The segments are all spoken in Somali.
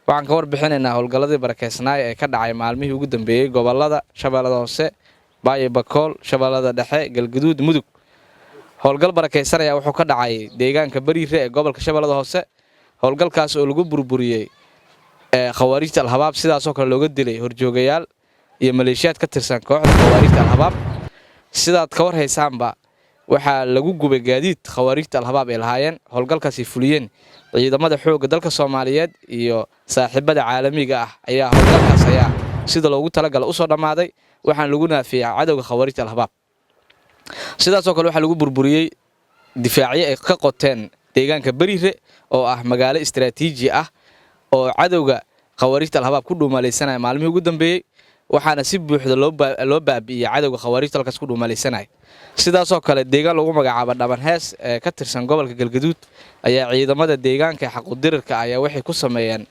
Waxaan ka warbixinaynaa howlgalladii barakeysnaay ee ka dhacay maalmihii ugu dambeeyey gobolada Shabeellada Hoose, Baayo, Bakool, Shabeellada Dhexe, Galgaduud, Mudug. Howlgal barakeysan ayaa wuxuu ka dhacay deegaanka Bariire ee gobolka Shabeellada Hoose, howlgalkaas oo lagu burburiyey Khawaarijta Al-Habaab, sidaasoo kale looga dilay horjoogayaal iyo maleeshiyaad ka tirsan kooxda Khawaarijta Al-Habaab. Sidaad ka war haysaanba, waxaa lagu gubay gaadiid Khawaarijta Al-Habaab ay lahaayeen. Howlgalkaasay fuliyeen ciidamada xoogga dalka Soomaaliyeed iyo saaxiibada caalamiga ah ayaa howlgalkaas ayaa sida loogu talagala usoo dhammaaday, waxaana lagu naafiyey cadowga Khawaarijta Al-Habaab. Sidaasoo kale waxaa lagu burburiyey difaacyo ay ka qoteen deegaanka Beriire oo ah magaalo istaraatiiji ah oo cadowga Khawaarijta Al-Habaab ku dhuumalaysanaya maalmihii ugu dambeeyey, waxaana si buuxda loo baabi'iyey cadowga Khawaarijta halkaas ku dhuumalaysanaya. Sidaasoo kale deegaan lagu magacaabo Dhaban Hees ee ka tirsan gobolka Galgaduud ayaa ciidamada deegaanka xaqudirirka ayaa waxay ku sameeyeen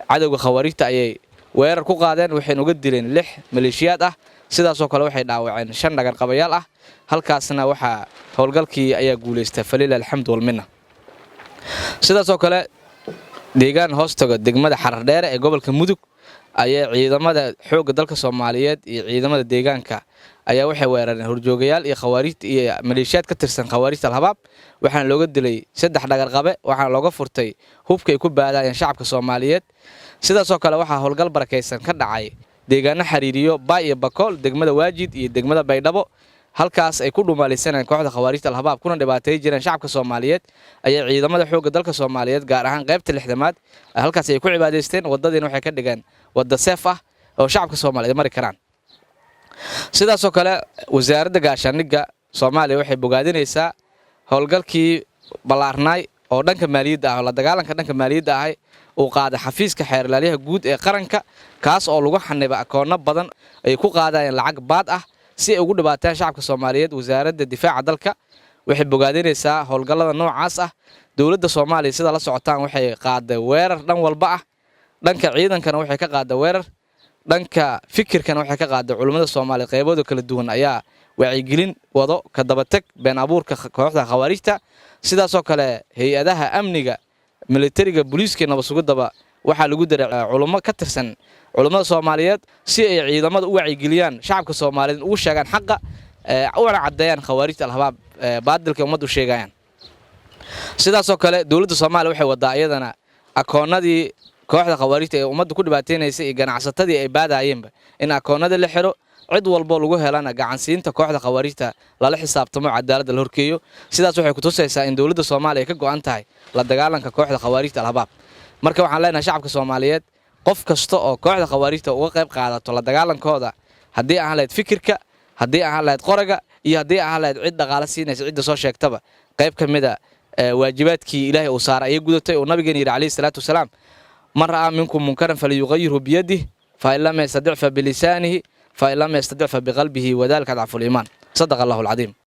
cadowga Khawaarijta, ayay weerar ku qaadeen, waxayna uga dileen lix maleeshiyaad ah. Sidaasoo kale waxay dhaawaceen shan dhagarqabayaal ah. Halkaasna waxaa howlgalkii ayaa guulaystay, falila alxamdu walminna. Sidaasoo kale deegaan hoostaga degmada Xarardheere ee gobolka Mudug ayaa ciidamada xoogga dalka Soomaaliyeed iyo ciidamada deegaanka ayaa waxay weerareen horjoogayaal iyo khawaarijta iyo maleeshiyaad ka tirsan Khawaarijta Al-Habaab, waxaana looga dilay saddex dhagarqabe, waxaana looga furtay hubka ay ku baadayeen shacabka Soomaaliyeed. Sidaasoo kale waxaa howlgal barakaysan ka dhacay deegaano xiriiriyo Baay iyo Bakool, degmada Waajid iyo degmada Baydhabo. Halkaas ay ku dhumaalaysanayeen kooxda Khawaarijta Al-Habaab kuna dhibaatay jireen shacabka Soomaaliyeed ayaa ciidamada xoogga dalka Soomaaliyeed, gaar ahaan qaybta 60aad, halkaas ay ku cibaadaysteen. Wadadiina waxay ka dhigeen wadda safe ah oo shacabka Soomaaliyeed mari karaan. Sidaasoo kale Wasaaradda Gaashaandhigga Soomaaliya waxay bogaadinaysaa howlgalkii ballaarnaay oo dhanka maaliyadda ah oo la dagaalanka dhanka maaliyadda ahay uu qaaday xafiiska xeerlaalyaha guud ee qaranka, kaas oo lagu xanibay akoonno badan ay ku qaadayeen lacag baad ah si ay ugu dhibaataan shacabka Soomaaliyeed. Wasaaradda Difaaca dalka waxay bogaadinaysaa howlgallada noocaas ah. Dowladda Soomaaliya, sida la socotaan, waxay qaaday weerar dhan walba ah. Dhanka ciidankana waxay ka qaaday weerar, dhanka fikirkana waxay ka qaaday. Culummada Soomaaliya qaybooda kala duwan ayaa wacyigelin wado ka dabateg been abuurka kooxda Khawaarijta. Sidaasoo kale hay-adaha amniga, militariga, booliiska, nabad sugidaba waxaa lagu daray culummo ka tirsan culummada Soomaaliyeed si ay ciidamada u wacyigeliyaan, shacabka Soomaaliyeed ugu sheegaan xaqa, una caddeeyaan Khawaarijta Al-Habaab baadilka ummaddu sheegayaan. Sidaasoo kale dowladda Soomaaliya waxay wadaa iyadana akoonnadii kooxda Khawaarijta ee ummadda ku dhibaataynaysay iyo ganacsatadii ay baadaayeenba in akoonnadii la xiro, cid walbo lagu helana gacansiinta kooxda Khawaarijta lala xisaabtamo, cadaaladda la horkeeyo. Sidaas waxay kutusaysaa in dowladda Soomaaliya ka go'an tahay la dagaalanka kooxda Khawaarijta Al-Habaab. Marka waxaan leenahay shacabka Soomaaliyeed, qof kasta oo kooxda Khawaarijta uga qayb qaadato la dagaalankooda, haddii ahaan lahayd fikirka, haddii ahaan lahayd qoraga iyo haddii ahaan lahayd cid dhaqaale siinaysa, cidda soo sheegtaba, qayb ka mida waajibaadkii Ilaahay uu saaray ayay gudatay, oo nabigeena yidhi calayhi salaatu wasalaam: "Man ra'aa minkum munkaran falyuqayirhu biyadih, fain lam yastadic fa bilisaanihi, fain lam yastadic fa biqalbihi, wadalika adcafu liimaan." Sadaqa Allahu alcadiim.